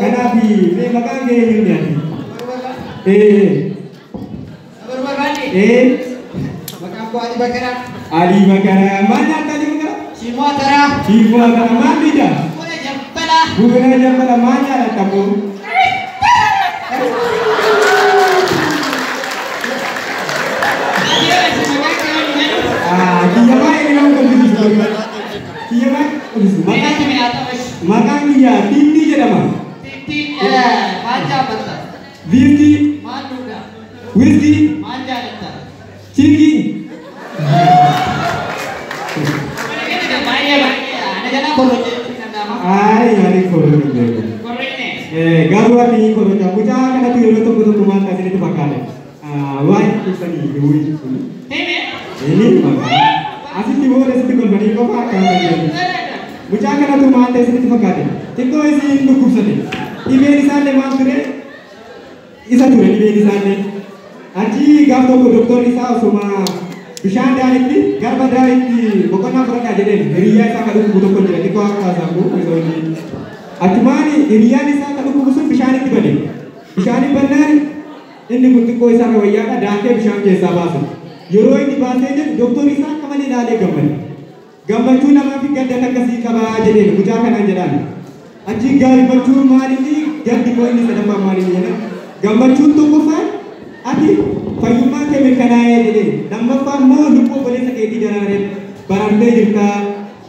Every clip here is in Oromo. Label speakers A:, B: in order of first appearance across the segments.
A: Kanaaf mee maqaan kee eenyuun ati? Eh. Eh.
B: Maqaan koo Ali Bakaraa.
A: Ali Bakaraa. Maal nyaata Ali Bakaraa?
B: Shimoo Ataraa.
A: Shimoo Ataraa maal bita?
B: Buna Jambalaa.
A: Buna Jambalaa maal jaalatta moo? Kiyya baay'ee nama kolfisiisu. Kiyya baay'ee kolfisiisu. Maqaan kiyya Tiittii jedhama.
B: Tiittii maal jaalatta?
A: Viiskii.
B: Maal dhugda?
A: Wiiskii.
B: Maal jaalatta?
A: Chiikii. Ayi ani korojoo beeku. Garuu ati korojaa mucaa kanatu yeroo tokko tokko maal taasisanitti fakkaate. Waan ibsanii hawwii. Ini maqaa asitti booda sitti kolfanii qofa akka hin mucaa kanatu maal ta'e isinitti fakkaate xiqqoo isin dhukkubsate dhibeen isaallee maal ture isa ture dhibeen isaallee achi gaaf tokko doktorri isaa osuma bishaan daaritti garba daaritti boqonnaa fudhadhaa jedheen hiriyyaa isaa ka dhukkubu tokko jira xiqqoo akka sammuu isa hojii achumaan hiriyyaan isaa ka dhukkubu sun bishaanitti bade bishaanitti bannaan inni kun xiqqoo isaa wayyaadha daakee bishaan keessaa baase. Yeroo inni baasee jedhu doktorri isaa akka malee ilaalee gammade. Gammachuu namaa fi gadda akkasii qabaa jedheen mucaa kanaan jedhaan. Achi gammachuun maalinni gaddi koo inni sadaffaan maalinni jedhan. Gammachuun tokkoffaan ati fayyummaa kee mirkanaa'ee jedheen. Lammaffaa immoo lubbuu obboleessa keetii daraaree baraartee jirta.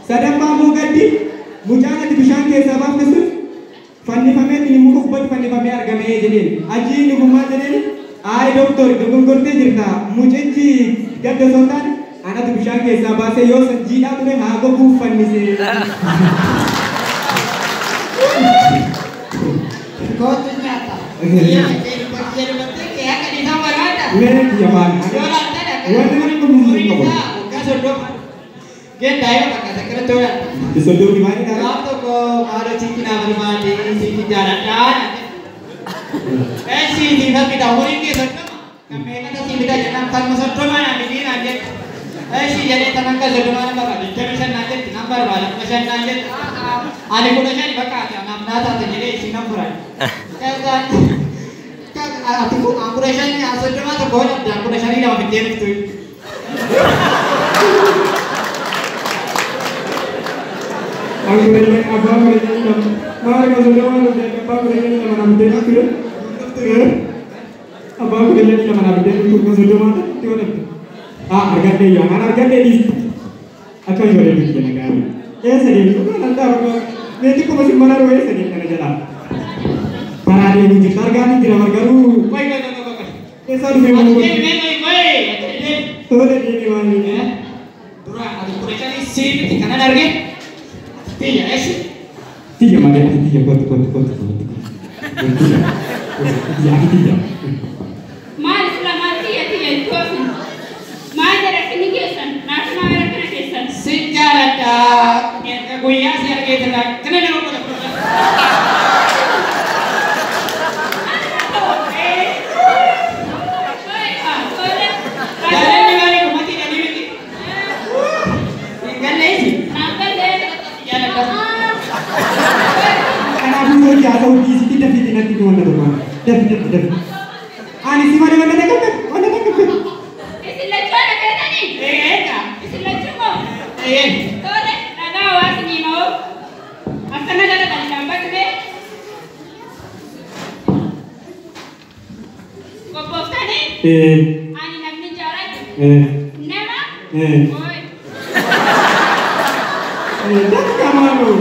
A: Sadaffaa immoo gaddi mucaan ati bishaan keessaa baafte sun fannifamee inni muka gubbatti fannifamee argamee jedheen. Achi inni kun maal jedheen? Ay doktor dogongortee jirta mucichi gadda osoo hin taane anatu bishaan keessaa baasee yoo san jiidhaa ture haa goguuf fannisee.
B: Kootu nyaata.
A: Mee kiyya maal? Wanti nama kolfisiisu hin qabu.
B: Waggaa 30. Geen daa'ima fakkaata akkanatti yoo yaaddu.
A: Soddomni maalidha?
B: Gaaf tokko haadha chiikii naa barbaade chiikii jaaladhaa. Eessi siifan bita umuriin kee 30 kan meeqata sii bita jennaan kanuma 30 naan bitii naan jette. Eessi jedhee tan akka 30 nan barbaada 25 naan jetti nan barbaada 15 naan jette. Ani 15 bakka ati anaaf naa taate jedhee isii nan furan. Ati kun 15 30 tokko hoo dhabde 15 lama bittee dhuftu.
A: Anguranya abbaa kudhanii lama maal ka soddoma dhufte abbaa kudhanii lama na bittee dhuftu abbaa kudhanii lama na bittee dhuftu ka soddoma dhufte yoo dhabde argadhee yoo an argadhee dhiistu akka ijoollee biyya nagaanii eessa deemtu kan dhaaba mee xiqquma si mana dhoo eessa deemtu kana jalaa karaa deemuu jirtu argaan jira garuu eessa dhufee
B: Ati deemi mee qoy ati deemi.
A: Tole deemi maal
B: Dura ati 15 sii miti kanan arge. Tiyya eessi?
A: Tiyya malee ati tiyya kootu kootu kootu kootu kootu tiyya ati tiyya.
C: Maal sila maal tiyya tiyya itti oofin? Maal rakkinni keessan? Naaf maal rakkina keessan?
B: Sin jaaladha. Erga guyyaa si argeetirraa kana nama godha. Jaalalli maali ummati jedhanii miti? Hin galleessi.
C: Naaf gallee.
B: Jaaladha.
A: Kanaafuu hojii haasa'uu dhiisiti dafiitii natti himi wanta tokko dafi dafi dafi. Ani si malee wanta takka wanta takka fedhu.
C: Isin lachuu ana feetanii?
B: Eega.
C: Isin lachuu moo?
B: Eeyyee.
C: Tole dhagaa hawaasni himoo akkana galagalchaan dhaabbatu qophooftanii ani namni jaalladhu nama oi
A: Dakka maaloo.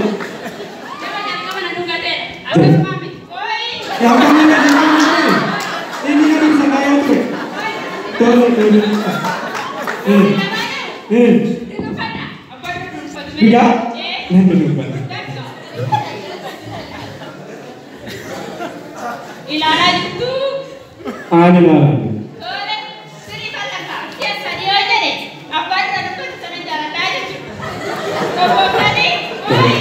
C: Nama jalqaba na dhugateedha. Akkasuma miti oi.
A: Akkamiin na jalqaba inni na ibsa kaayoo ture. Tole tole.
C: Dudubbadha. Abbaan dudubbatu malee.
A: Dhugaa? Nan dudubbadha.
C: Ilaalaa jirtu.
A: Ani ilaalaa jiru.
C: Tole sirii bal'ataa si'a sadii yoo jedhe abbaan irra dubbatu sana jaaladhaa jechuudha. Qophooftanii oi.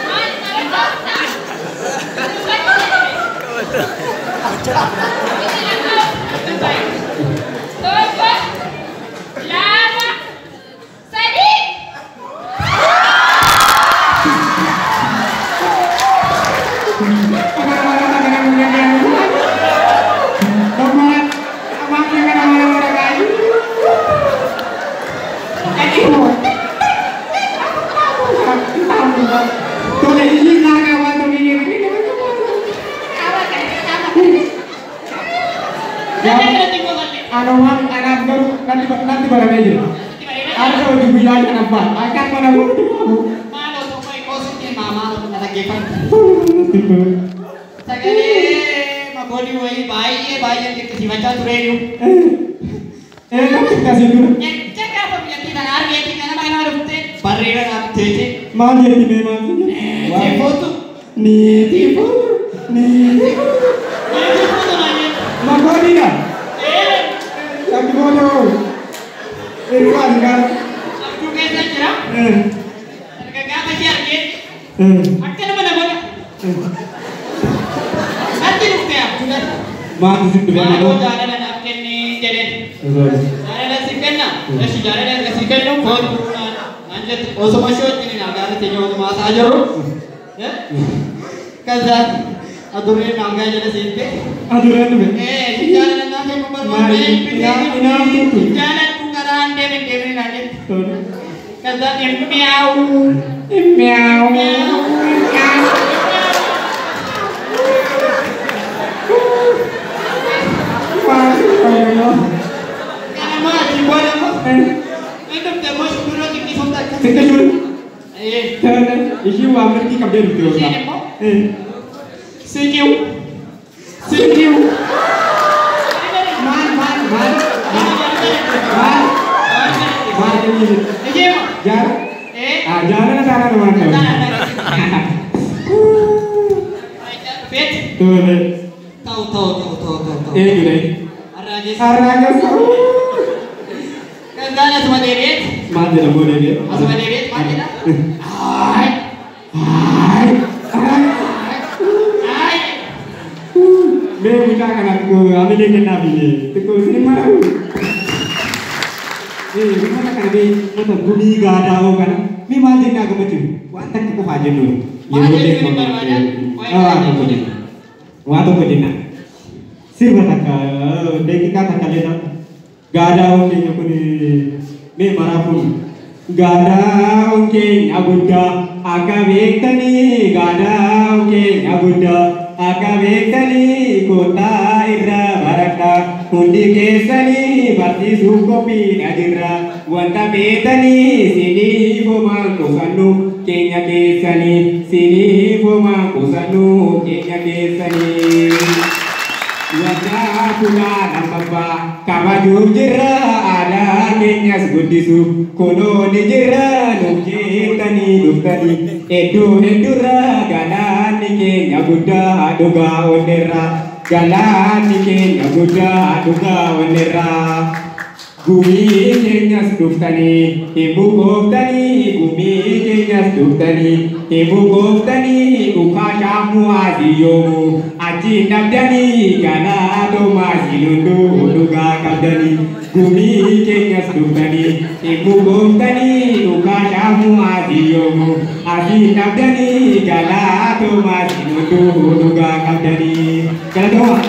C: Maal qabata? Dubbadhu jedhame. Tokko, 2,
A: Natti baramee jira. Har'a hojii guyyaa shanaffaa akkaan mana guutuu qabu.
B: Maaloo tokko qoositti himaa maaloo na dhaggeeffadhu. Sagalee makoodii wayii baay'ee baay'ee dinqisiifachaa tureeyyuu.
A: Natti akkasii dura.
B: Erga gaafa biyyattii kana argeetii ganama kana dhuftee barreera naaf teete.
A: Maal jetti mee maal si jetti?
B: Niitii fuutu.
A: Niitii fuutu. Niitii fuutu.
B: Niitii fuutu naan jette.
A: Makoodiidha.
B: Ee.
A: Yakki booda hoo. Irraa gaara.
B: Abjuu keessa jira. Erga gaafa ishee argee akka nama na godha. Natti dhuftee abjuudhaan.
A: Maaltu si dhufe
B: Maaloo
A: maal?
B: jaalala naaf kenni jedheen. Jaalala siif kenna. Eshi jaalala erga siif kennu kootu naan jette. Osuma ishee wajjin algaa irra teenyee osuma haasa'aa jirru. Kaza adurreen algaa jala seente.
A: Adurreen dhufe.
B: Ee jaalala naaf kennu barbaade.
A: Inaaftuutu.
B: Jaaladhu karaa hin deemin deemin naan jette. Kaza miyaa'u.
A: Miyaa'u.
B: Miyaa'u. Kana maatii booda immoo inni dhufte immoo shumbirroo xiqqisuun takka.
A: Xiqqisuun.
B: Ee.
A: Ishiin waa mirgi qabdee dhufte yookaan.
B: Isheen immoo siqiu.
A: Siqiu. Maal maal maal maal maal inni
B: Isheen
A: jaala.
B: ee.
A: Jaalala taanaan waan ta'u.
B: Feet.
A: Tole.
B: Ta'u ta'u ta'u ta'u ta'u ta'u.
A: Eenyudha?
B: Arraageessa.
A: Arraageessa.
B: Kazaan asuma deebi'eet.
A: Maal jedhamu deebi'ee?
B: Asuma deebi'eet maal jedha? Aay.
A: Aay.
B: Aay.
A: Mee mucaa kana xiqqoo hamilee kennaafi xiqqoo isin mararu. Uummata kana mee uummata gumii gaadaa kana mee maal jennee gammachiisu? Waan takka qofaa jennuun.
B: Maal jechuun hin barbaadan?
A: Waa tokko jenna. Waa tokko jenna. Sirba takka daqiiqaa takka illee ta'u. Gaadaa keenya kun mee maraafuun. Gaadaa keenya guddaa akka beektanii gaadaa keenya guddaa akka beektanii kottaa irraa baradhaa hundi keessanii barsiisuuf qophiidha jirra wanta beektanii siniif homaan qusannu keenya keessanii siniif homaan qusannu keenya keessanii. Waggaa kudha lammaffaa kabajuuf jirra aadaa keenyas guddisuuf kunoo ni jirra nuuf jettanii dhuftanii hedduu hedduurra galaanni keenya guddaa dhugaa onneerra galaanni keenya guddaa dhugaa onneerra. Gumii keenyas dhuftanii hin buqooftanii gumii keenyas dhuftanii hin buqooftanii dhukaa shaamuu asii yoomu achiin dhabdanii galaatoomaa siin hunduu dhugaa qabdanii gumii keenyas dhuftanii hin buqooftanii dhukaa shaamuu asii yoomu achiin dhabdanii galaatoomaa siin hunduu dhugaa qabdanii. Galatooma.